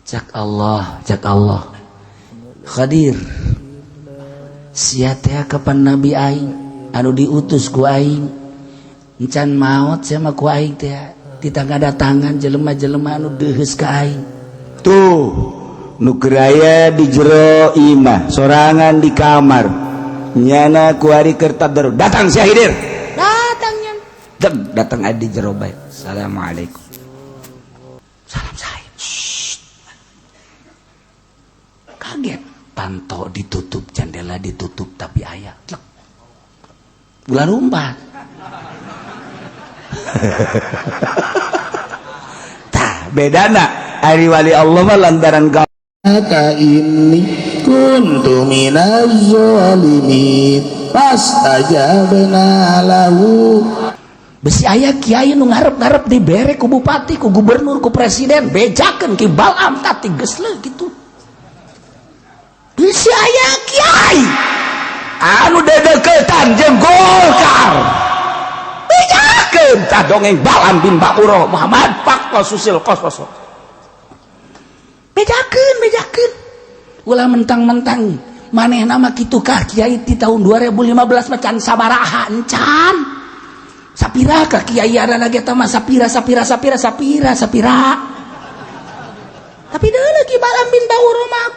Cak Allah, cak Allah. Khadir. Sia teh kapan nabi aing anu diutus ku aing. Encan maot sia mah ku aing teh ditangga datangan jelema-jelema anu deuheus ka aing. Tuh nu keur aya di jero imah sorangan di kamar nyana kuari keur tadarus datang si Hidir datangnya deg datang aya di jero bae. Assalamualaikum. Salam saya. Shh. Kaget, panto ditutup, jendela ditutup, tapi aya tlek. Ulah lumpat. Tah bedana ari wali Allah mah lantaran ka inni kuntu minaz zalimin fastajabna lahu. Besi aya kiai nu ngarep-ngarep dibere ku bupati, ku gubernur, ku presiden, bejakeun ki Balam tati geus leuh kitu. Besi aya kiai anu dedeketan jeung Golkar. Bejakeun tah dongeng Balam bin Bauro Muhammad Pak Susil Kososo. Bejakeun, bejakeun. Ulah mentang-mentang manehna mah kitu kah kiai di tahun 2015 mah can sabaraha encan. Sapira ka kiai ada lagi eta mah sapira sapira sapira sapira sapira. Tapi deui lagi Balam bin Bauro mah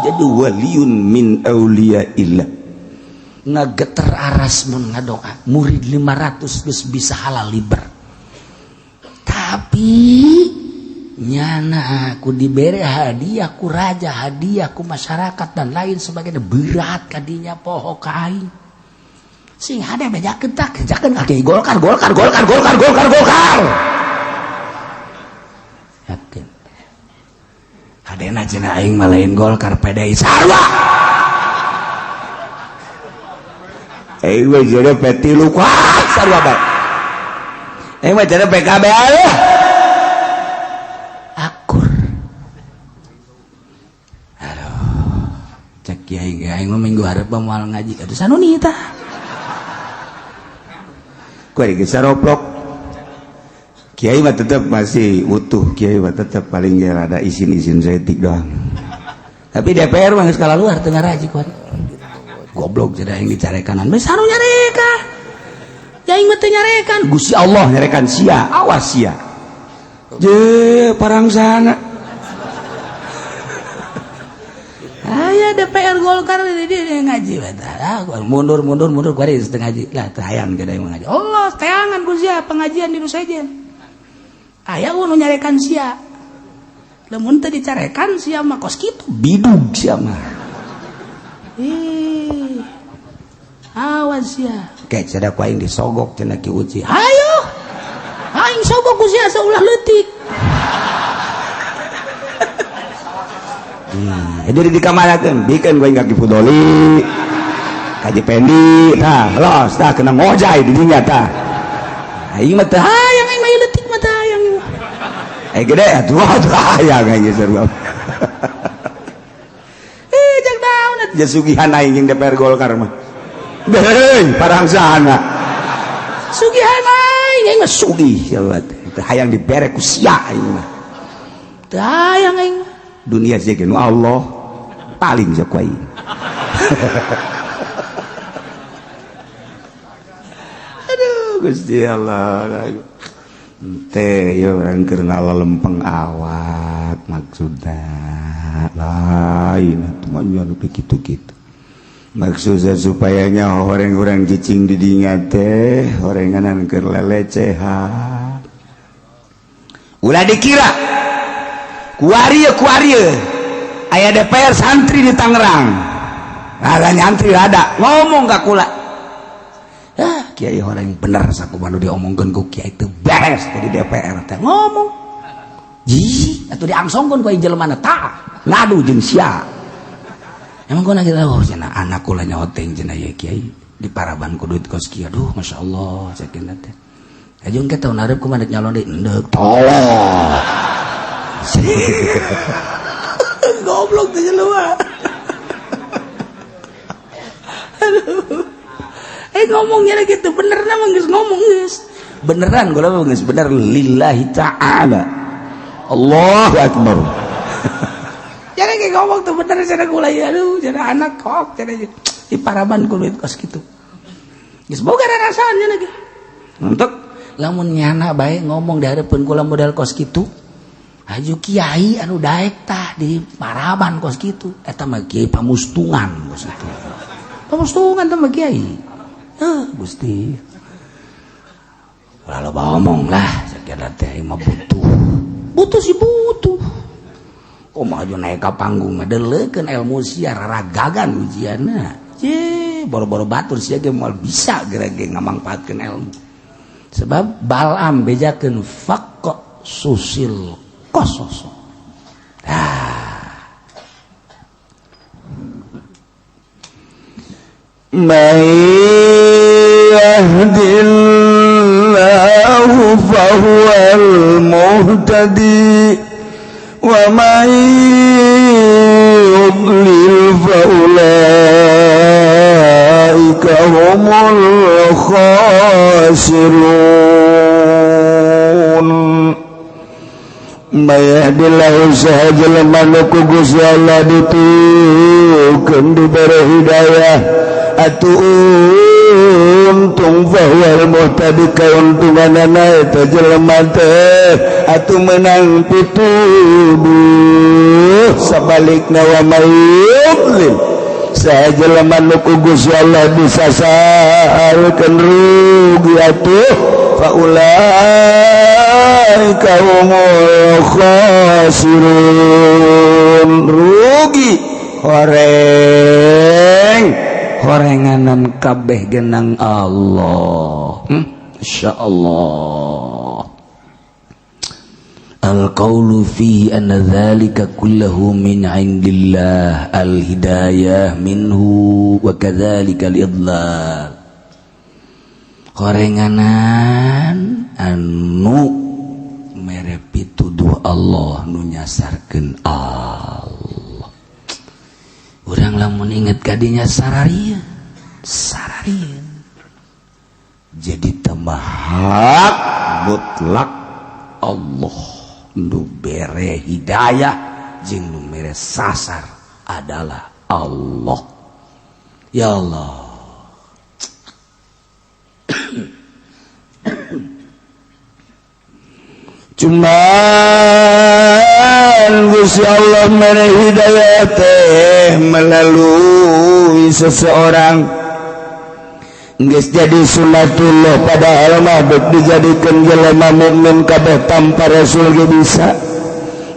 jadi waliun min auliyaillah. Ngageter aras mun ngadoa murid 500 geus bisa halal liber. Tapi nyana aku dibere hadiah ku raja, hadiah ku masyarakat dan lain sebagainya, berat kadinya poho ka aing. Sing hade bejakeun tah bejakeun ka Golkar Golkar Golkar Golkar Golkar Golkar. Yakin. Hadena cenah aing mah lain Golkar PDI sarua. Aing mah jadi P3 kuat sarua bae. Aing mah jadi PKB aya. Akur. Aduh. Cek kiai ge aing mah minggu hareup moal ngaji atuh sanuni tah. Kuari geus saroplok. Kiai mah tetep masih utuh, kiai mah tetep paling ge rada isin-isin saeutik doang. Tapi DPR mah geus kalaluar teu ngaraji kuari. Goblok jadi aing dicarekanan. Geus anu nyarekan. Ya aing mah teu nyarekan. Gusti Allah nyarekan sia, awas sia. Je parang sana. Aya DPR Golkar di dia ngaji beta. Mundur mundur mundur kuari setengah ngaji. Lah teu hayang jadi aing ngaji. Allah teangan ku sia pengajian di nu sejen. Aya nu nyarekan sia. Lamun teu dicarekan sia mah kos kitu bidug sia mah. Ih. Awas sia. Kayak sada ku aing disogok cenah Ki Uci. Hayo. Aing sogok ku sia saulah leutik. Jadi dikamanakeun, bikeun ku aing ka Ki Fudoli. Ka Pendi, tah, los, tah kena ngojay di dinya tah. Aing mah teu hayang aing mah leutik mah teu hayang. Eh gede atuh atuh hayang aing sarua. Eh jak naon atuh ja sugihan aing jeung DPR Golkar mah. Deui parang sana. Sugihan aing aing mah sugih ya teh hayang dibere ku sia aing mah. Teu hayang aing. Dunia sih nu Allah paling sok aing. Aduh Gusti Allah. Teh ya urang keur ngalalempeng awak maksudna lain atuh mah nya nu kitu-kitu. Maksudna supaya nya horeng-horeng cicing di dinya teh horenganan keur lelecehan. Ulah dikira kuari kuari aya DPR santri di Tangerang. Rada nyantri rada ngomong ka kula. Ah, kiai horeng bener sakumaha nu diomongkeun ku kiai teu beres di DPR teh ngomong. Ji, atuh diangsongkeun ku aing jelema tah. Ngadu jeung sia. Emang kau lagi tahu cenah anak kula nyoteng cenah ya kiai di paraban ku duit kos kieu. Aduh, masyaallah cekin teh. Aja engke tahun hareup kumaha nyalon deui endek tolong. Goblok teh jelema. Aduh. Ngomongnya gitu bener mah geus ngomong geus. Beneran gua mah geus bener lillahi ta'ala. Allahu akbar. Jadi kayak ngomong tuh bener cenah gula ya, aduh cenah anak kok cenah di paraban ku duit kos kitu. Geus boga rarasaan nya lagi. Untuk lamun nyana bae ngomong di hareupeun kula modal kos kitu. Haju kiai anu daek tah di paraban kos kitu. Eta mah kiai pamustungan kos kitu. Pamustungan teh mah kiai. Heuh Gusti. Ulah loba omong lah, sakieu teh mah butuh. Butuh sih butuh. Kumaha maju naik ka panggung mah deleukeun ilmu sia raragagan ujianna. Ye, boro-boro batur sia ge moal bisa geura ge ngamangpaatkeun ilmu. Sebab Balam bejakeun faqqa susil qasos. Ah. May yahdillahu fahuwal muhtadi wa may yudlil faulaika humul khasirun. May yahdillahu sahaja lemah ku Gusti Allah ditukeun dibere hidayah atuh untung fahuwal muhtadi kauntunganana eta jelema teh atuh menang pituduh. Sabalikna wa may yudlil saha jelema nu ku Gusti Allah disasalkeun rugi atuh faulaika humul khasirun. Rugi horeng horenganan kabeh genang Allah. Insyaallah. Al-qawlu fihi anna dhalika kullahu min indillah, al-hidayah minhu wa kadzalika al-idlal. Horenganan anu mere pituduh Allah nu nyasarkeun Allah. Urang lamun inget kadinya sararieun, sararieun. Jadi tambah hak mutlak Allah nu bere hidayah jeung nu mere sasar adalah Allah. Ya Allah. Cuman Gusti Allah mere hidayah teh melalui seseorang. Geus jadi sunatullah padahal mah dek dijadikeun jelema mukmin kabeh tanpa rasul ge bisa,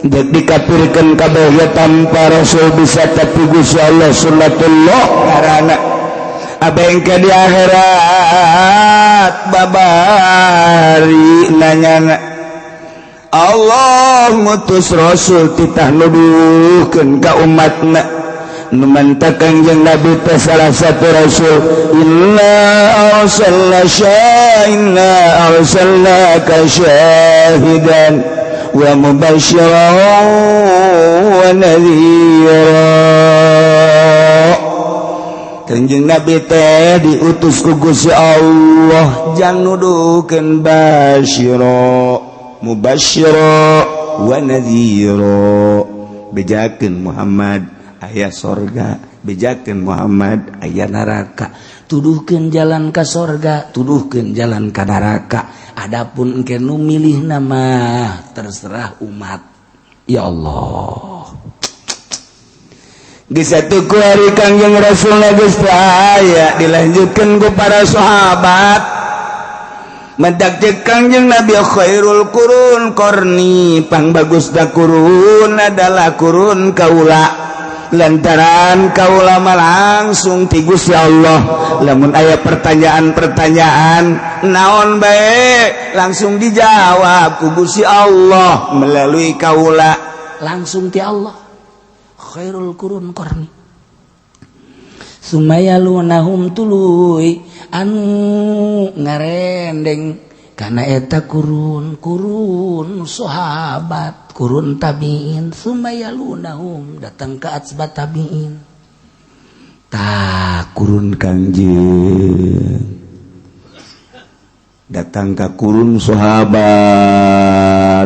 dek dikafirkeun kabeh ge tanpa rasul bisa, tapi Gusti Allah sunatullah karana abengke di akhirat babari nanyana Allah ngutus rasul titah nuduhkeun ka umatna. Nu mantap Kangjeng Nabi teh salah satu rasul. Inna arsalna inna arsalnaka syahidan wa mubasysyiran wa nadhira. Kangjeng Nabi teh diutus ku Gusti Allah jang nuduhkeun basyira, mubasyira wa nadhira. Bejakeun Muhammad aya sorga, bejakeun Muhammad aya neraka, tuduhkeun jalan ka sorga, tuduhkeun jalan ka neraka. Adapun engke nu milih nama terserah umat. Ya Allah. Di satu hari Kangjeng Rasul geus teu aya, dilanjutkeun ku para sahabat. Mendak cek Kangjeng Nabi khairul qurun qarni, pangbagusna kurun adalah kurun kaula. Lantaran kaula mah langsung ti Gusti Allah. Lamun aya pertanyaan-pertanyaan naon bae langsung dijawab ku Gusti Allah melalui kaula, langsung ti Allah. Khairul qurun qarni. Sumayalunahum tuluy anu ngarendeng kana eta kurun kurun sahabat, kurun tabiin. Sumayalunahum datang ke atsbat tabiin. Tah kurun Kangjeng datang ka kurun sahabat,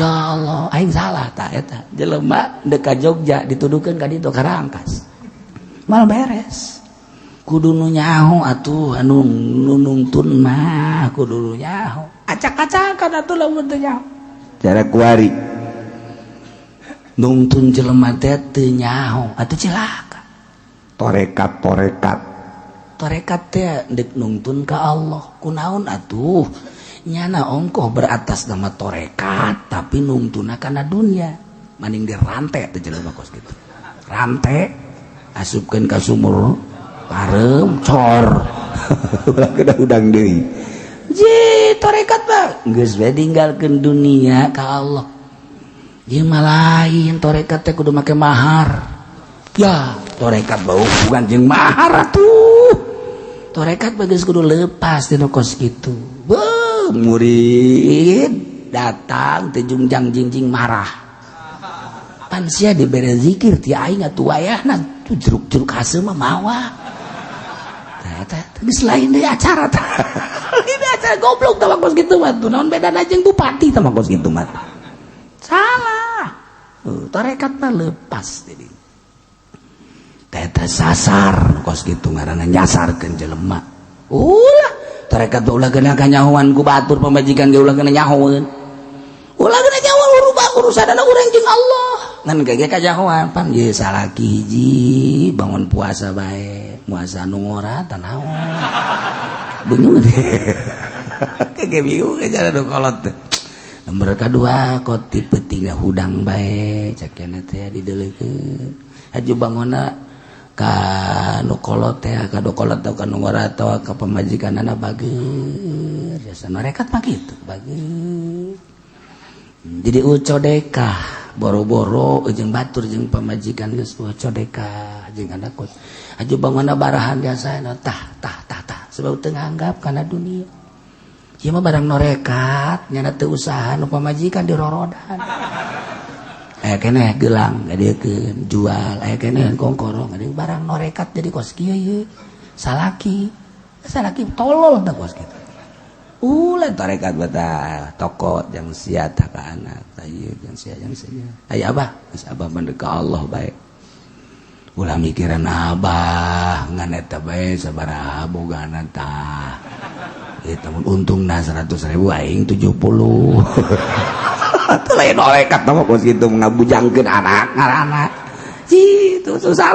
Ya Allah, aing salah tah eta. Jelema deuk ka Jogja dituduhkeun ka ditu ka Rangkas. Mal beres. Kudu nu nyaho atuh anu nungtun mah kudu nu nyaho. Acak-acakan atuh lamun teu nyaho. Cara kuari. Nungtun jelema teh teu nyaho atuh cilaka. Torekat-torekat. Torekat teh deuk nungtun ka Allah. Kunaon atuh? Nyana ongkoh beratas nama torekat tapi nungtuna kana dunia. Maning dirantai teh jelema kos kitu. Rantai asupkeun ka sumur pareum cor. Ulah kena udang deui. Ji torekat mah geus we ninggalkeun dunia ka Allah. Ieu mah lain torekat teh kudu make mahar. Ya, torekat bau bukan jeung mahar atuh. Torekat mah geus kudu lepas tina kos kitu. Beuh, murid datang teh jungjang jingjing marah. Pan sia dibere zikir ti aing atuh wayahna tuh jeruk-jeruk haseum mah mawa. Tah eta geus lain deui acara tah. Ini acara goblok tah kos kitu mah tuh naon bedana jeung bupati tah kos kitu mah. Salah. Torekat mah lepas jadi. Teta sasar kos kitu ngaranna nyasarkeun jelema. Ulah torekat ulah kena kanyahoan ku batur pamajikan ge ulah kena nyahoeun. Ulah kena nyahoan urubah urusanana urang jeung Allah. Ngan ge kanyahoan pan ye salaki hiji bangun puasa bae, puasa nu ngora tah naon. Bingung deh. Kege bingung cara nu kolot teh. Nomor kadua koti peutingna hudang bae cekena teh dideleukeun. Haju bangonna ka nu kolot teh ka nu kolot atau ka nu ngora atawa ka pamajikanana bager. Jasa norekat mah kitu bager. Jadi ucodekah boro-boro jeung batur jeung pamajikan geus ucodekah jeung anak kos. Haju bangonna barahan jasana tah tah tah tah sebab teu nganggap kana dunia. Ieu mah barang norekat nyana teu usaha nu pamajikan dirorodan. Aya keneh gelang ngadeukkeun jual, aya keneh kongkorong ngadeukkeun barang norekat jadi kos kieu ieu. Salaki, salaki tolol tah kos kitu. Ulah tarekat betah toko jang sia tah ka anak, tah ieu jang sia jang sia. Aya abah, geus abah mah ka Allah bae. Ulah mikiran abah ngan eta bae sabaraha bogana tah. Eta mun untungna 100.000 aing 70. Teu lain norekat mah kos kitu ngabujangkeun anak ngaranna. Itu susah.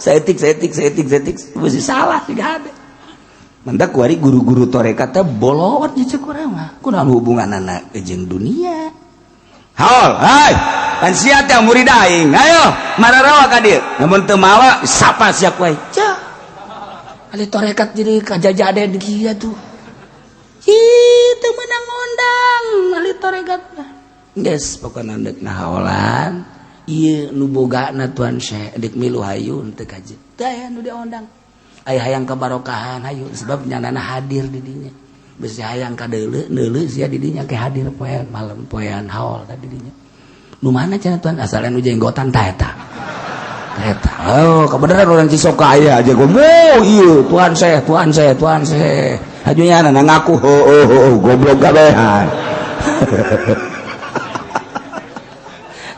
Saeutik saeutik saeutik saeutik mesti salah siga hade. Mantak kuari guru-guru torekat teh bolot jeung cek urang mah. Kunaon hubunganana jeung dunia? Haul, hai. Pan sia teh murid aing. Ayo, mararawa ka dieu. Lamun teu mawa sapa sia ku aing. Cah. Ali torekat jadi kajajaden kieu tuh. Ih, teu meunang ngondang ahli torekat mah. Geus pokona deuk ngahaolan ieu nu bogana Tuan Syekh deuk milu hayu teu kajeun. Teu aya nu diondang. Aya hayang kabarokahan hayu sebab nyanana hadir di dinya. Bisi hayang ka deuleu neuleu sia di dinya ke hadir poean malam poean haul tadi dinya. Nu mana cenah Tuan asal nu jenggotan tah eta. Tah eta. Oh, kebenaran orang Cisoka aya aja gomo ieu Tuan Syekh, Tuan Syekh, Tuan Syekh. Hajunya na ngaku ho ho ho goblok kabehan.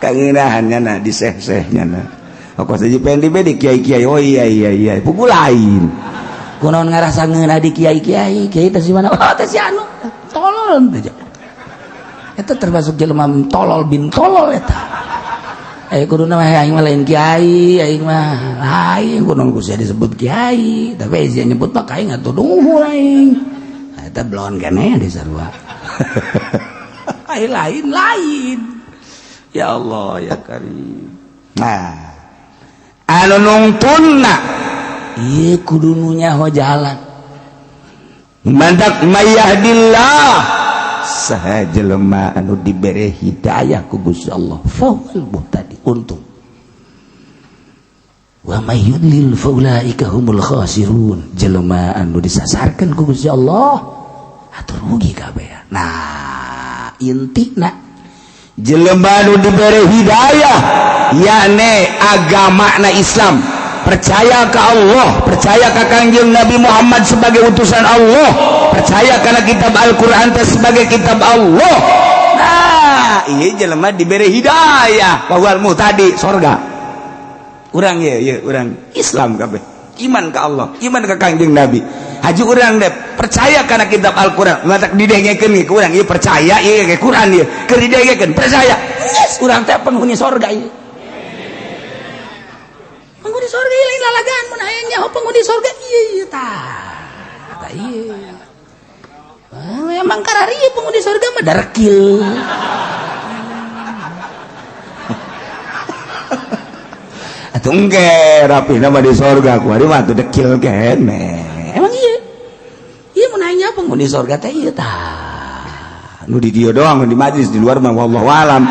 Kangenahan nya di seh-sehnya na. Kok saja pendi be di kiai-kiai. Oh iya iya iya, pugu lain. Kunaon ngarasa ngeunah di kiai-kiai, kiai teh si mana? Oh, teh si anu. Tolol teh. Eta termasuk jelema tolol bin tolol eta. Kuduna mah aing mah lain kiai, aing mah lain kunaon ku sia disebut kiai, tapi sia nyebut mah aing atuh duhur aing. Eta belon keneh di sarua. Aing lain lain. Ya Allah ya Karim. Nah, anu nungtunna ieu kudu nu nyaho jalan. Mantak mayahdillah saha jelema anu dibere hidayah ku Gusti Allah fahuwal muhtadi untung. Wa may yudlil faulaika humul khasirun. Jelema anu disasarkeun ku Gusti Allah atuh rugi kabeh. Nah, intina jelema anu dibere hidayah yakni agama na Islam, percaya ke Allah, percaya ke Kangjeng Nabi Muhammad sebagai utusan Allah, percaya karena kitab Al-Quran sebagai kitab Allah. Nah, Tah, ieu jelema dibere hidayah bahwa tadi sorga. Urang ye, ye urang Islam kabeh. Iman ke Allah, iman ke Kangjeng Nabi. Haji urang deh percaya karena kitab Al-Qur'an. Matak didengekeun ke urang ieu percaya ieu ke Quran ieu. Keur didengekeun percaya. Yes, urang teh penghuni sorga ieu. Penghuni sorga ieu lain lalagaan mun hayang nyaho penghuni sorga ieu ieu tah. Tah ieu. Ah, emang kararieu penghuni sorga mah darekil. Atuh engke rapihna mah di sorga kuari mah atuh dekil keneh. Emang iya. Ieu mun hayang nyaho penghuni sorga teh ieu tah. Nu di dieu doang, nu di majlis di luar mah wallahu alam.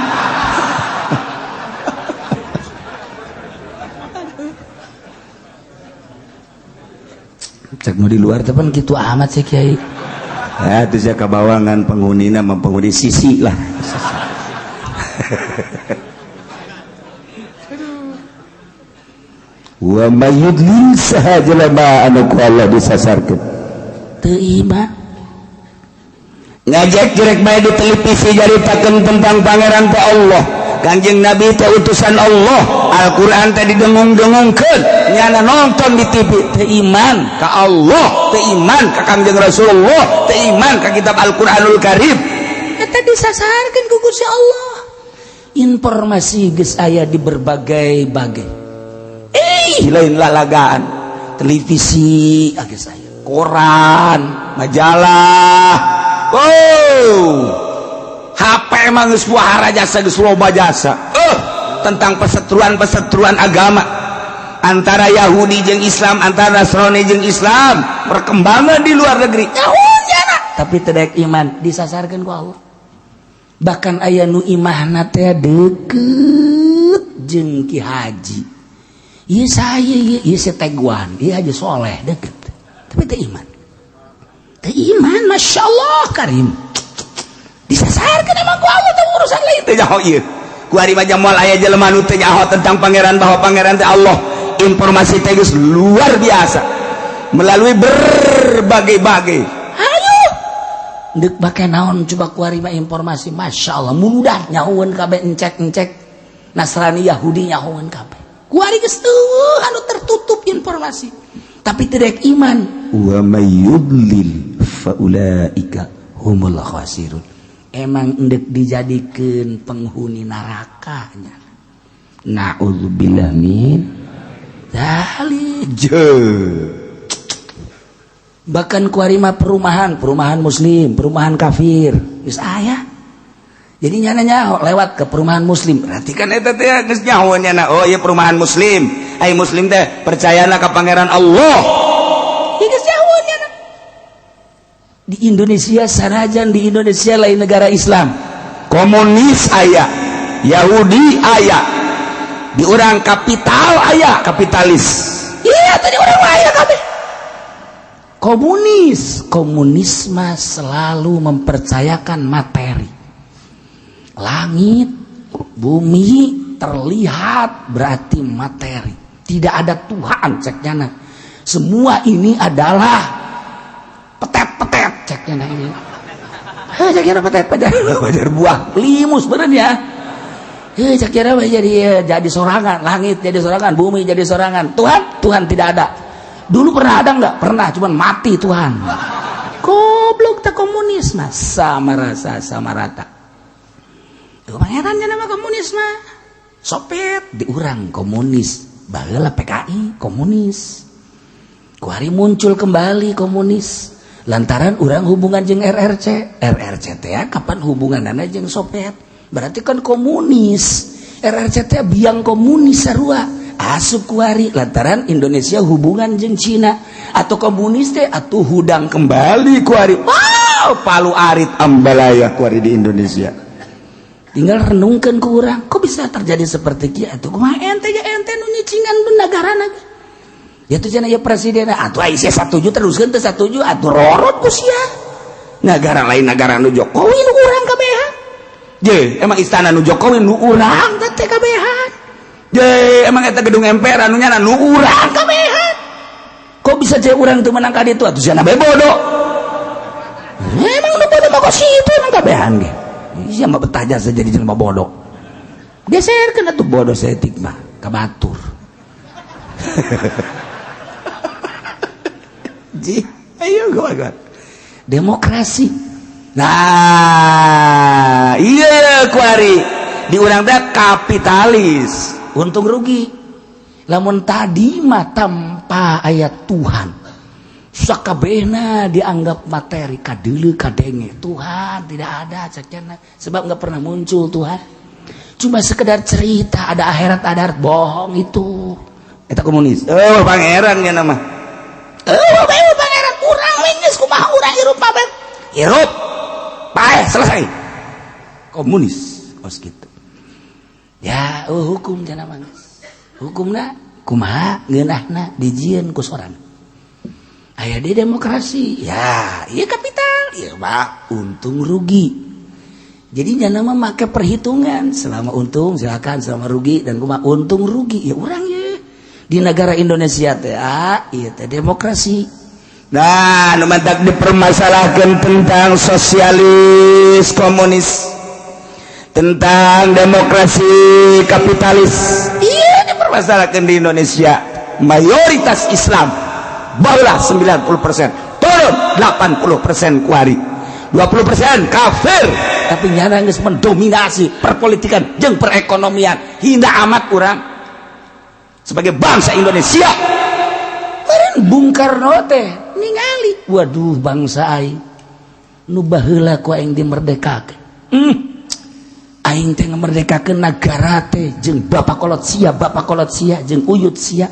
Cek nu di luar teh pan kitu amat sih kiai. Ya itu saya kabawangan penghunina mah penghuni sisi lah. Wa mayudlil saha jelema anu ku Allah disasarkeun. Teu iman. Ngajak jerek bae di televisi jaritakeun tentang pangeran teh Allah. Kangjeng Nabi teh utusan Allah. Al-Qur'an teh didengung-dengungkeun. Nyana nonton di TV teu iman ka Allah, teu iman ka Kangjeng Rasulullah, teu iman ka kitab Al-Qur'anul Karim. Eta disasarkeun ku Gusti Allah. Informasi geus aya di berbagai-bagai. Lain lalagaan televisi geus aya, koran, majalah. Oh, HP emang geus wahara jasa, geus loba jasa. Tentang perseteruan-perseteruan agama antara Yahudi jeung Islam, antara Nasrani jeung Islam, perkembangan di luar negeri. Tapi teu daek iman disasarkeun ku Allah. Bahkan aya nu imahna teh deukeut jeung Ki Haji. Ieu saya ieu ieu si Teguan, ieu Haji Soleh deukeut. Tapi teu iman. Teu iman, Masya Allah Karim. Disasarkeun emang ku Allah teh urusan lain teu nyaho ieu. Ku ari mah moal aya jelema nu teu nyaho tentang pangeran bahwa pangeran teh Allah. Informasi teh geus luar biasa melalui berbagai-bagai. Ayo. Deuk bake naon coba ku ari mah informasi, Masya Allah mudah nyahoeun kabeh encek-encek Nasrani Yahudi nyahoeun kabeh. Ku ari geus teu anu tertutup informasi. Tapi teu daek iman. Wa may yudlil fa ulaika humul khasirun. Emang endek dijadikeun penghuni nerakanya. Na'udzubillah min dzalik. Bahkan kuari mah perumahan, perumahan muslim, perumahan kafir, geus aya. Jadi nyana nyaho lewat ke perumahan muslim. Berarti kan eta teh geus nyaho nyana, oh ieu perumahan muslim. Ai muslim teh percayana ka pangeran Allah. Ieu geus nyaho nyana. Di Indonesia sanajan di Indonesia lain negara Islam, komunis aya, Yahudi aya, di urang kapital aya, kapitalis. Iya tadi urang aya kabeh. Komunis, komunisme selalu mempercayakan materi. Langit, bumi terlihat berarti materi. Tidak ada Tuhan ceknya. Semua ini adalah petet-petet ceknya ini. Heh ceknya petet-petet. Wajar buah limus bener ya. Heh ceknya jadi sorangan, langit jadi sorangan, bumi jadi sorangan. Tuhan, Tuhan tidak ada. Dulu pernah ada nggak? Pernah, cuman mati Tuhan. Goblok tak komunis mah sama rasa sama rata. Tuh pangerannya nama komunis mah. Soviet diurang komunis, baheula PKI komunis. Kuari muncul kembali komunis. Lantaran urang hubungan jeung RRC, RRC teh kapan hubunganana jeung Soviet? Berarti kan komunis. RRC teh biang komunis sarua. Asup kuari lantaran Indonesia hubungan jeung Cina atau komunis teh atuh hudang kembali kuari. Wow, palu arit ambalaya kuari di Indonesia. Tinggal renungkan ke urang, kok bisa terjadi seperti kieu atuh kumaha ente ya ente nu nyicingan negarana ge. Ya tuh cenah ya presiden atuh ai sia satuju teruskeun teu satuju atuh rorot ku sia. Negara lain negara nu Jokowi nu urang kabehan. Je, emang istana nu Jokowi nu urang teh kabehan. Je, emang eta gedung MPR anu nyana nu urang kabehan. Kok bisa je urang teu menang ka ditu atuh sia bae bodoh. Emang nu bodoh mah kok situ emang kabehan ge. Sia mah betah jasa jadi jelema bodoh. Geserkeun atuh bodoh saeutik mah ka batur. Ji, ayo gua. Demokrasi. Nah, iya kuari di urang teh kapitalis, untung rugi. Lamun tadi mah tanpa ayat Tuhan, sakabehna dianggap materi kadeuleu kadenge. Tuhan tidak ada cacana, sebab nggak pernah muncul Tuhan. Cuma sekedar cerita ada akhirat ada akhirat, bohong itu. Eta komunis. Oh, pangeran nya nama. Oh, pangeran urang we geus kumaha urang hirup pamer. Hirup. Paeh selesai. Komunis kos kitu. Ya, oh, hukum cenah mah. Hukumna kumaha ngeunahna dijieun ku sorangan. Aya di demokrasi, ya, iya kapital, iya mah untung rugi. Jadi jangan mah make perhitungan, selama untung silakan, selama rugi dan kumaha untung rugi, ya urang ya. Di negara Indonesia teh, ah, iya teh demokrasi. Nah, nu mantak dipermasalahkan tentang sosialis komunis, tentang demokrasi kapitalis, iya dipermasalahkan di Indonesia. Mayoritas Islam barulah 90%, turun 80% kuari, 20% kafir. Tapi nyana geus mendominasi perpolitikan jeung perekonomian hingga amat urang sebagai bangsa Indonesia. Meureun Bung Karno teh ningali, waduh bangsa aing nu baheula ku aing dimerdekakeun. Aing teh ngamerdekakeun nagara teh jeung bapak kolot sia, bapak kolot sia jeung uyut sia.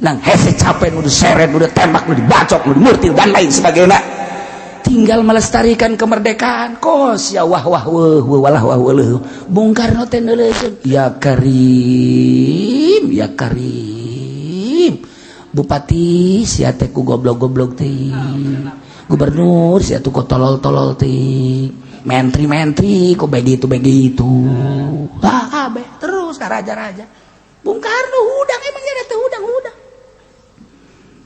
Nang hese capek nu diseret, nu ditembak, nu dibacok, nu dimurtil dan lain sebagainya. Tinggal melestarikan kemerdekaan. Kos ya wah wah wah walah wah wah. Bung Karno teh neuleukeun, ya Karim, ya Karim. Bupati sia teh ku goblok-goblok teh. Gubernur sia tuh ku tolol-tolol teh. Menteri-menteri kok begitu begitu. Ah kabeh terus ka raja-raja. Bung Karno hudang emangnya teh hudang-hudang.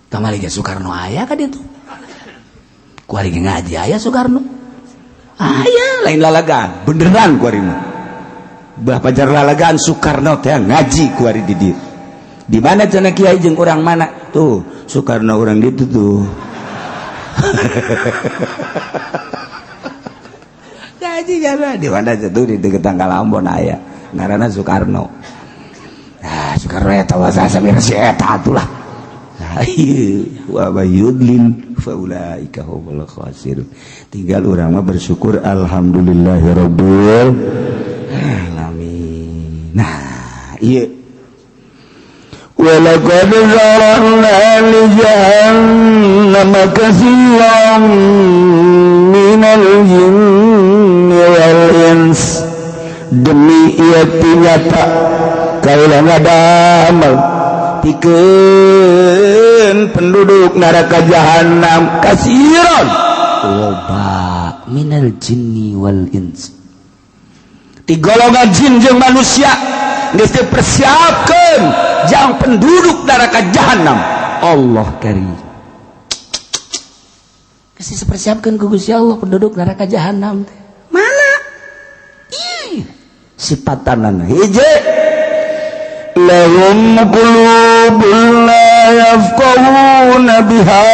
Kamari ge Soekarno aya ka ditu. Kuari ge ngaji aya Soekarno. Aya lain lalagan, beneran kuari mah. Bah pajar lalagan Soekarno teh ngaji kuari di dieu. Di mana cenah kiai jeung urang mana? Tuh, Soekarno urang ditu tuh. Ngaji jalan di mana tuh di deket Tanggal Ambon aya. Ngaranna Soekarno. Nah, Soekarno eta wasa samir si eta atulah. Wa yudlil faulaika humul khasirun. Tinggal urang mah bersyukur alhamdulillahirabbil alamin. Nah, ieu walaqad zara'na li jahannama katsiran minal jinni wal ins. Demi ieu nyata kaula ngadamel pikeun penduduk neraka jahanam kasiron loba minal jinni wal ins. Ti golongan jin jeung manusia geus dipersiapkeun jang penduduk neraka jahanam. Allah karim. Geus dipersiapkeun ku Gusti Allah penduduk neraka jahanam teh. Mana? Ih, sipatanana hiji lahum qulubun la yafqahuna biha.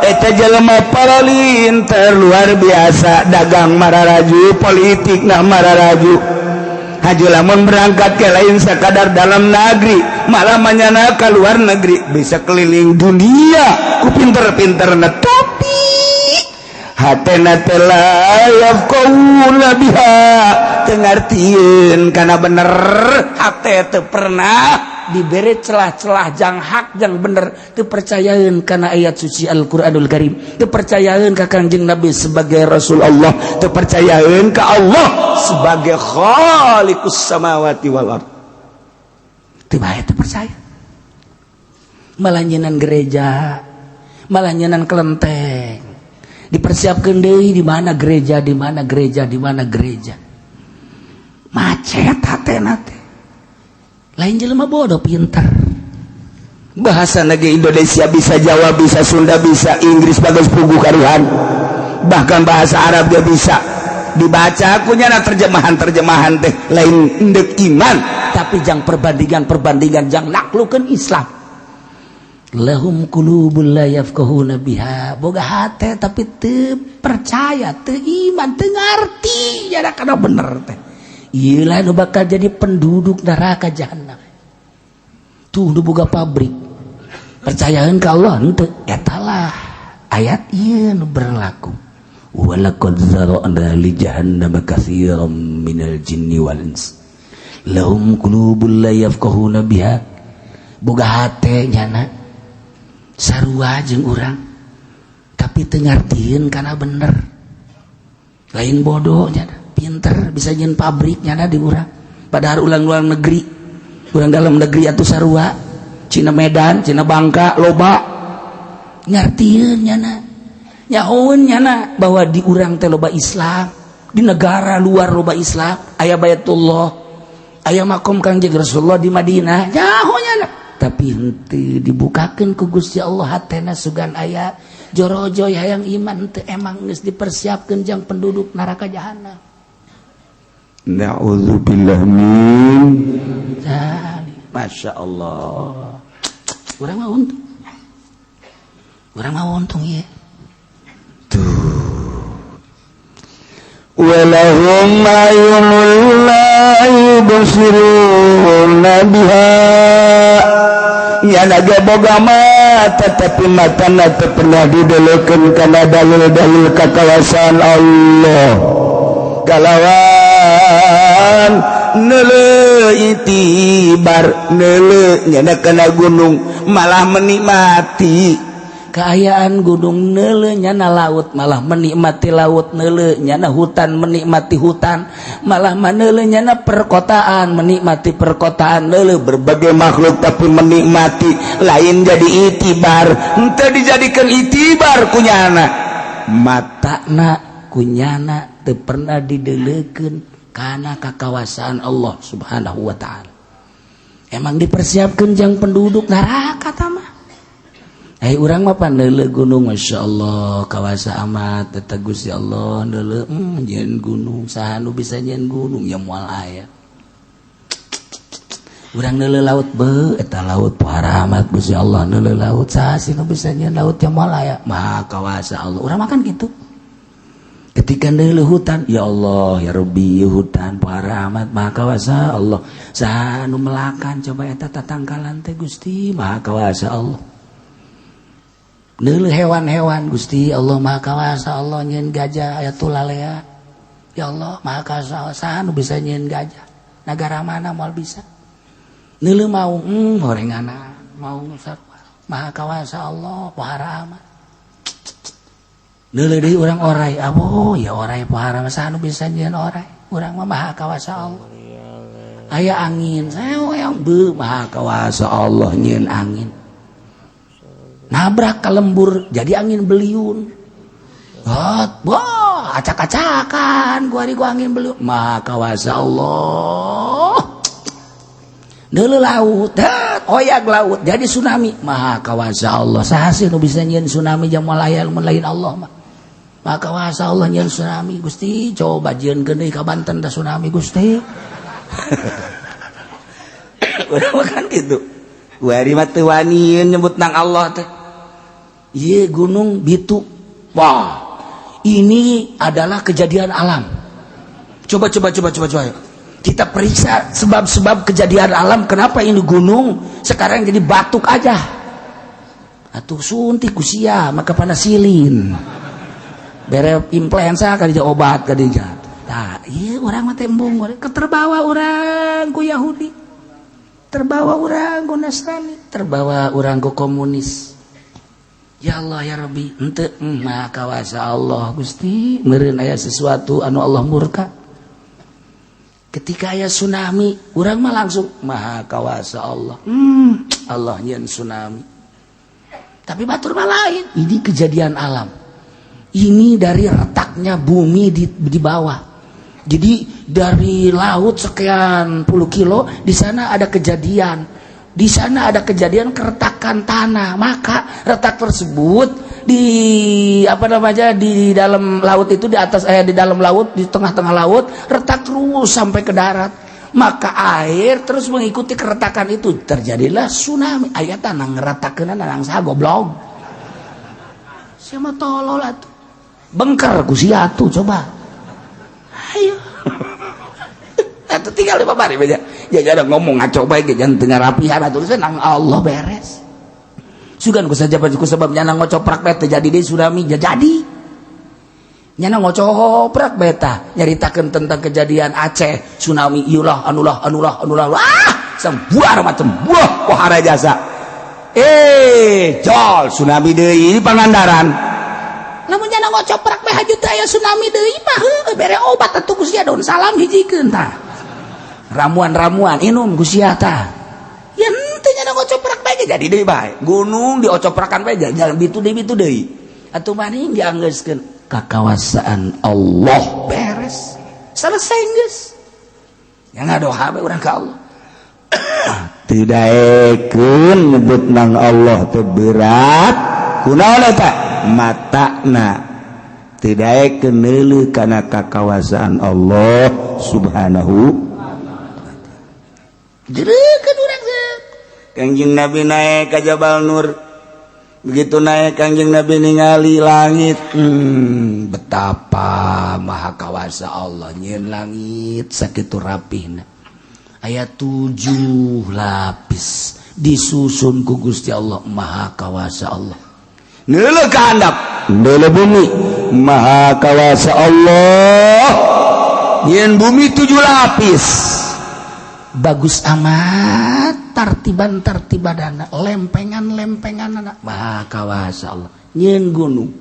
Eta jelema paralinter luar biasa, dagang mararaju, politik na mararaju. Haju lamun berangkat ke lain sakadar dalam negeri, malah manyana ka luar negeri, bisa keliling dunia ku pinter-pinterna, tapi hatena teh la yafqahuna biha, teu ngartieun kana bener. Hate teu pernah diberi celah-celah jang hak jang bener, teu percayaeun kana ayat suci Al-Qur'anul Karim, teu percayaeun ka Kangjeng Nabi sebagai Rasul Allah, teu percayaeun ka Allah sebagai Khaliqus samawati wal ard. Teu bae teu percaya. Malah nyenan gereja, malah nyenan kelenteng. Dipersiapkeun deui di mana gereja, di mana gereja, di mana gereja. Macet hatena teh. Lain jelema bodoh, pinter. Bahasa negeri Indonesia bisa, Jawa bisa, Sunda bisa, Inggris bagus pugu karuhan, bahkan bahasa Arab dia bisa. Dibaca ku nyana terjemahan-terjemahan teh lain endek iman, tapi jang perbandingan-perbandingan, jang naklukeun Islam. Lahum qulubul la yafqahuna biha, boga hate tapi teu percaya, teu iman, teu ngarti jada kana bener teh. Ieu lah nu bakal jadi penduduk neraka jahanam. Tuh, nu boga pabrik percayaan ka Allah henteu, eta lah ayat ieu nu berlaku. Walaqad zara'na li jahannama katsiran minal jinni wal ins lahum qulubul la yafqahuna biha. Boga hate nyana sarua jeung urang, tapi teu ngartieun kana bener. Lain bodoh nyana, pinter, bisa nyieun pabrik nyana di urang. Padahal ulang-ulang negeri, urang dalam negeri atau sarua Cina Medan, Cina Bangka, loba ngartieun nyana, nyahoeun nyana bahwa di urang teh loba Islam, di negara luar loba Islam, aya Baitullah, aya makom Kangjeng Rasulullah di Madinah, nyaho nyana, tapi henteu dibukakeun ku Gusti Allah hatena. Sugan aya jorojoy hayang iman teu, emang geus dipersiapkeun jang penduduk neraka jahanam. Na'udzubillah min Zalik. Masya Allah, urang mah untung, urang mah untung ya. Tuh, walahum a'yunul la yubsiruna biha. Nyana ge boga mata, tapi matana teu pernah didelekeun kana dalil-dalil kakawasaan Allah. Kalawan neuleu itibar, neuleu nyana kana gunung malah menikmati keayaan gunung, neuleu nyana laut malah menikmati laut, neuleu nyana hutan menikmati hutan, malah maneuleu nyana perkotaan menikmati perkotaan, neuleu berbagai makhluk tapi menikmati, lain jadi itibar, henteu dijadikan itibar kunyana. Matana kunyana teu pernah didelekeun kana kakawasaan Allah Subhanahu wa Ta'ala. Emang dipersiapkan jang penduduk neraka mah. Eh, urang mah pan neuleu gunung, Masya Allah, kawasa amat eta Gusti Allah. Neuleu, nyieun gunung, saha nu bisa nyieun gunung? Ya moal aya. Urang neuleu laut, be eta laut pohara amat Gusti Allah. Neuleu laut, saha sih nu bisa nyieun laut? Ya moal aya. Maha kawasa Allah. Urang makan gitu. Ketika neuleu hutan, ya Allah ya Rabbi, hutan pohara amat, maha kawasa Allah. Saha nu melakan coba eta tatangkalan teh? Gusti, maha kawasa Allah. Neuleu hewan-hewan, Gusti Allah, maha kawasa Allah nyieun gajah aya tulalea. Ya Allah, maha kawasa. Saha nu bisa nyieun gajah? Negara mana moal bisa. Neuleu maung, horengana maung sarua, maha kawasa Allah, pohara amat. Neuleu deui urang orai, abo ya orai pohara, saha nu bisa nyieun orai? Urang mah maha kawasa Allah. Aya angin yang be, maha kawasa Allah nyieun angin, nabrak ke lembur jadi angin beliung. Hot, wah, acak-acakan gua gua angin beliung, maha kawasa Allah. Neuleu laut, oyak laut jadi tsunami, maha kawasa Allah. Saha sih nu bisa nyieun tsunami? Jang moal aya mun lain Allah mah. Maha kawasa Allah nyieun tsunami. Gusti, coba jieunkeun deui ka Banten da tsunami, Gusti. Urang mah kan gitu. Wari mah teu wani nyebut nang Allah teh. Ieu gunung Bitu. Wah, ini adalah kejadian alam. Coba, coba, coba, coba, coba. Kita periksa sebab-sebab kejadian alam, kenapa ini gunung sekarang jadi batuk aja. Atuh suntik ku sia maka panasilin. Bere influenza kali obat kali. Nah, iya urang mah tembung keterbawa urang ku Yahudi. Terbawa urang ku Nasrani, terbawa urang ku komunis. Ya Allah ya Rabbi, henteu, maha kawasa Allah Gusti, meureun aya sesuatu anu Allah murka. Ketika aya tsunami, urang mah langsung maha kawasa Allah. Allah nyieun tsunami. Tapi batur mah lain. Ini kejadian alam. Ini dari retaknya bumi di bawah. Jadi dari laut sekian puluh kilo di sana ada kejadian. Di sana ada kejadian keretakan tanah. Maka retak tersebut Di apa namanya, di dalam laut itu, di atas, di dalam laut, di tengah-tengah laut, retak terus sampai ke darat. Maka air terus mengikuti keretakan itu, terjadilah tsunami. Aya tanah ngeretakeun nang saha, goblok? Siapa tolol atuh? Bengker ku sia tuh, coba. Ayo. Atuh tinggal di babari aja. Ya ada ngomong ngaco bae ge, jangan teu ngarapihan atuh nang Allah beres. Sugan ku saja ku sebab nyana ngocoprak bae teu jadi deui tsunami, jadi. Nyana ngocoprak bae tah nyaritakeun tentang kejadian Aceh tsunami, ieulah anulah anulah anulah, ah sebuah macam buah pohara jasa. Eh, jol tsunami deui di Pangandaran. Lamun nyana ngocoprak bae haju teh aya tsunami deui mah heueuh, bere obat atuh ku sia, daun salam hijikeun tah. Ramuan-ramuan inum ku sia tah. Ya henteu, nyana ngocoprak bae jadi deui bae. Gunung diocoprakan bae jalan bitu deui, bitu deui. Atuh maning dianggeuskeun kakawasaan Allah, beres. Selesai geus. Ya ngadoa bae urang ka Allah. Tidak nyebut nang Allah teh berat, kunaon eta matana tidak neuleuh kana kakawasaan Allah Subhanahu. Jeurekeun urang teh. Kangjeng Nabi naik ke Jabal Nur. Begitu naik, Kangjeng Nabi ningali langit, Betapa maha kawasa Allah nyieun langit sakitu rapihna. Aya tujuh lapis disusun ku Gusti Allah, maha kawasa Allah. Neuleuh ka handap, neuleuh bumi, maha kawasa Allah nyieun bumi tujuh lapis. Bagus amat tartiban tartibadana, lempengan lempengan anak, maha kawasa Allah nyieun gunung,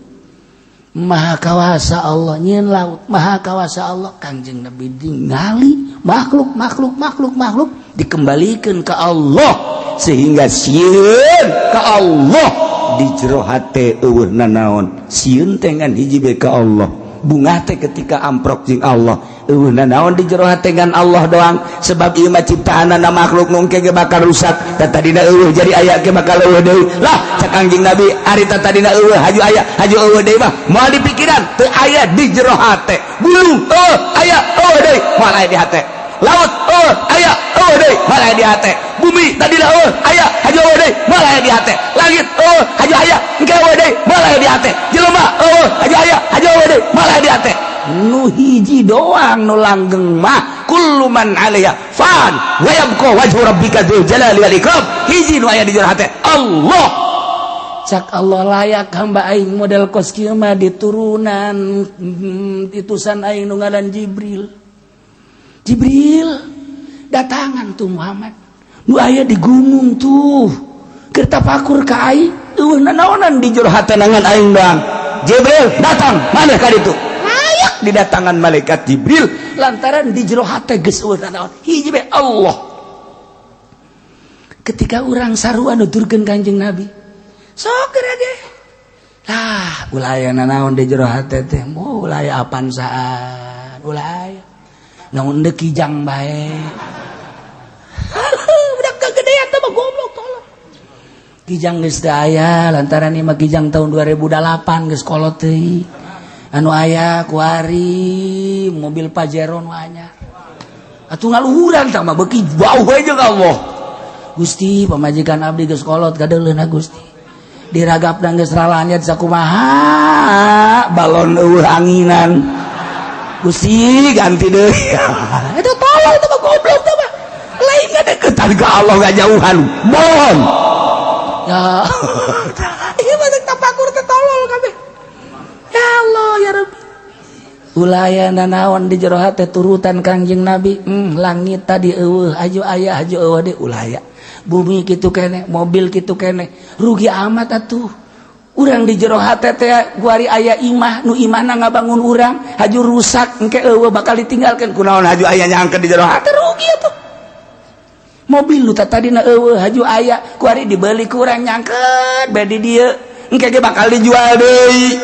maha kawasa Allah nyieun laut, maha kawasa Allah. Kangjeng Nabi ningali makhluk makhluk makhluk makhluk dikembalikan ke Allah sehingga sieun ka Allah. Di jero hate euweuh nanaon, sieun teh ngan hiji bae, ka Allah. Bungah teh ketika amprok jeung Allah, euweuh nanaon di jero hate ngan Allah doang, sebab ieu mah ciptaanana makhluk nu engke ge bakal rusak. Da tadina euweuh jadi aya, ge bakal euweuh deui lah. Cak Kangjeng Nabi, ari tadina euweuh haju aya, haju euweuh deui mah moal di pikiran, teu aya di jero hate. Gunung euweuh, aya, euweuh deui, moal aya di hate. Laut euweuh, aya, euweuh deui, moal aya di hate. Bumi tadina euweuh, aya, haju euweuh deui, moal aya di hate. Langit euweuh, haju aya, engke euweuh deui, moal aya di hate. Jelema euweuh, haju aya, haju euweuh deui, moal aya di hate. Nu hiji doang nu langgeng mah kullu man 'alaiha fan wa yabqa wajhu rabbika dzul jalali wal ikram. Hiji nu aya di jero hate, Allah. Cak Allah, layak hamba aing model kos kieu mah diturunan itusan aing nu ngaran Jibril. Jibril, datangan tuh Muhammad nu aya di gunung tuh keur tapakur ka aing, euweuh nanaonan di jero hate ngan aing doang. Jibril, datang maneh ka ditu. Layak didatangan malaikat Jibril lantaran di jero hate geus euweuh nanaon, hiji bae, Allah. Ketika urang sarua nuturkeun Kanjeng Nabi, sok geura ge lah, ulah aya nanaon di jero hate teh, moal aya apansaan, ulah aya naon deuk, kijang bae. Budak kegedean teh mah goblok, tolong. Kijang geus teu aya lantaran ieu mah kijang tahun 2008, geus kolot teuing. Anu aya kuari mobil Pajero nu anyar. Atuh ngaluhuran tah mah beuki jauh we jeung Allah. Gusti, pamajikan abdi geus kolot, kadeuleuna Gusti, diragap dan geus ralanyat sakumaha, balon euweuh anginan. Gusti, ganti deui. Itu tolol, itu mah goblok, itu mah lain deketan ke Allah, gak jauhan mohon ya. Ieu mah tapakur teh tolol kabeh. Ya Allah, ya Rabbi, ulah aya nanaon di jero hate, turutan Kangjeng Nabi. Langit tadi euweuh, aju aya, aju euweuh deui, ulah aya. Bumi kitu kene, mobil kitu kene, rugi amat atuh urang di jero hate teh. Kuari aya imah, nu imahna ngabangun urang, haju rusak, engke euweuh, bakal ditinggalkeun. Kunaon haju aya nyangkeun di jero hate? Rugi atuh. Mobil nu tadina euweuh haju aya, kuari dibeli ku urang, nyangkeun bae di dieu, engke ge bakal dijual deui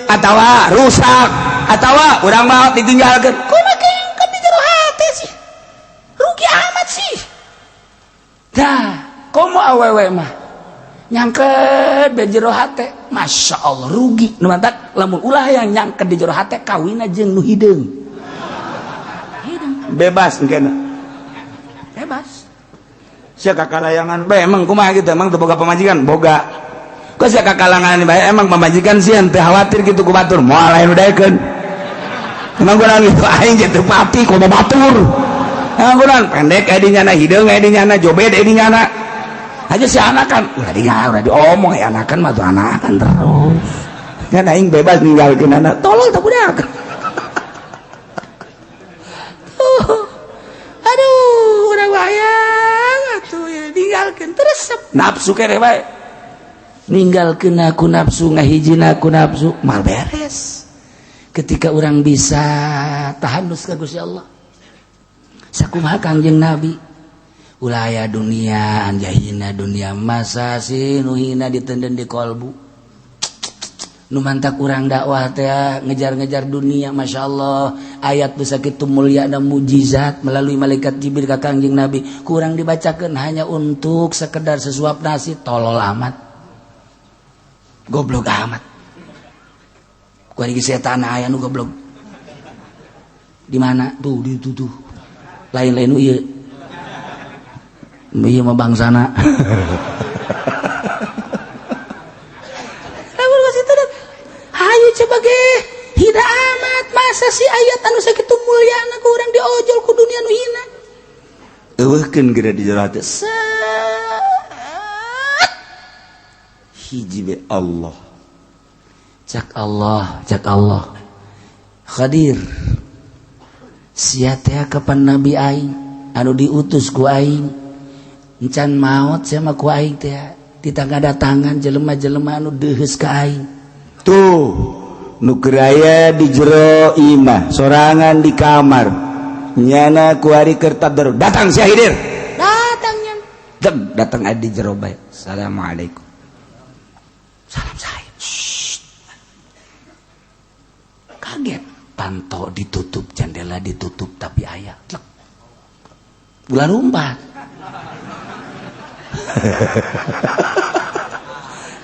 atawa rusak atawa urang mau ditinggalkeun. Kumaha kan di jero hate sih? Rugi amat sih. Dah komo awewe mah. Nyangket be jero hate, Masya Allah, rugi. Nu mantak lamun ulah yang nyangket di jero hate, kawin jeung nu hideung. Hideung. Bebas engkena. Bebas. Sia kakalayangan bae emang kumaha gitu, emang teu boga pamajikan? Boga. Kok sia kakalangan bae emang pamajikan sieun teu khawatir gitu ku batur, moal lain udaekeun. Emang kunaon gitu, aing jeung teu pati kudu batur. Emang kunaon pendek aya di nyana, hideung aya di nyana, jobed aya di nyana. Aja si anakan ulah di ulah diomong ya, anakan mah tuh anakan terus. Kan aing bebas ninggalkeun anak. Tolol tak budak. Tuh. Aduh, urang bayang atuh ya ninggalkeun terus nafsu keneh bae. Ninggalkeun aku nafsu, ngahijina aku nafsu, mal beres. Ketika orang bisa tahanus ka Gusti Allah. Sakumaha Kangjeng Nabi? Ulah aya dunia, anjahina dunia, masa sih nu hina ditenden di kolbu. Nu mantak kurang dakwah teh ngejar-ngejar dunia, Masya Allah, ayat bisa kitu mulia dan mujizat melalui malaikat Jibril ka Kangjeng Nabi kurang dibacakan hanya untuk sekedar sesuap nasi. Tolol amat, goblok amat. Kuari setan aya nu goblok di mana tuh, di itu tuh, lain-lain nu ieu, ieu mah bangsana. Lamun geus itu, hayu coba ge hina amat, masa sih ayat anu sakitu mulyana ku urang diojol ku dunia nu hina. Eueuhkeun geura di jero hati. Set. Hiji be Allah. Cak Allah, cak Allah. Khadir. Sia teh kapan nabi aing anu diutus ku aing. Encan maot sia mah ku aing teh ditangga datangan jelema-jelema anu deuheus ka aing. Tuh nu keur aya di jero imah sorangan di kamar. Nyana kuari keur tadarus datang sia Hidir. Datang nya. Deg datang aya di jero bae. Assalamualaikum. Salam saya. Shh. Kaget. Panto ditutup, jendela ditutup, tapi aya. Tlek. Ulah lompat.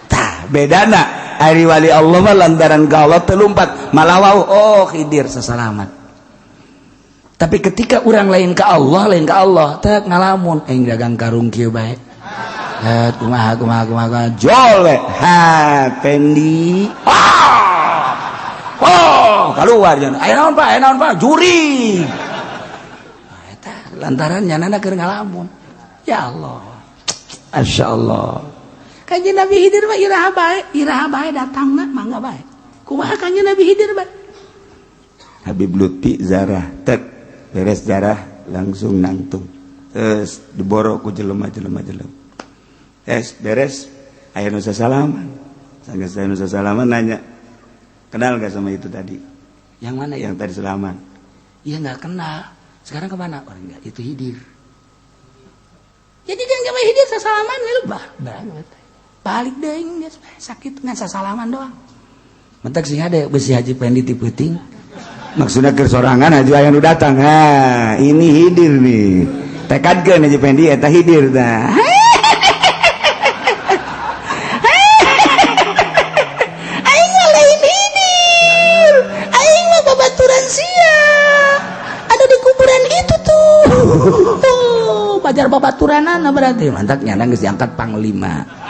Tah bedana ari wali Allah mah lantaran ka Allah teu lumpat, malah wau oh Khidir sesalamat. Tapi ketika orang lain ke Allah, lain ke Allah, teh ngalamun aing dagang karung kieu bae. Eh, kumaha kumaha kumaha kumaha Jol we. Ha, Pendi. Ah! Oh, keluar jangan. Aya naon Pak? Aya naon Pak? Juri. Nah, eta lantaran nyanana keur ngalamun. Ya Allah. Masya Allah. Kanjeng Nabi Khidir mah iraha bae datangna mangga bae. Kumaha Kanjeng Nabi Khidir bae? Habib Lutfi zarah, tek beres zarah langsung nangtung. Terus diboro ku jelema-jelema jelema. Es beres aya nu sasalaman. Sanggeus aya nu sasalaman nanya, kenal gak sama itu tadi? Yang mana ya? Yang tadi salaman. Iya nggak kenal. Sekarang kemana? Orang enggak, itu Khidir. Jadi dia nggak mau Khidir sasalaman we bah banget. Balik deui geus sakit ngan sasalaman doang. Mentak sing ada besi Haji Pendi ti peuting. Maksudnya keur sorangan aja aya nu datang. Ha, ini Khidir nih. Tekadkeun Haji Pendi eta Khidir tah. Aing mah lain Khidir. Aing mah babaturan sia. Ada di kuburan itu tuh. Tuh, pajar babaturanana berarti. Mantak nyana geus diangkat panglima.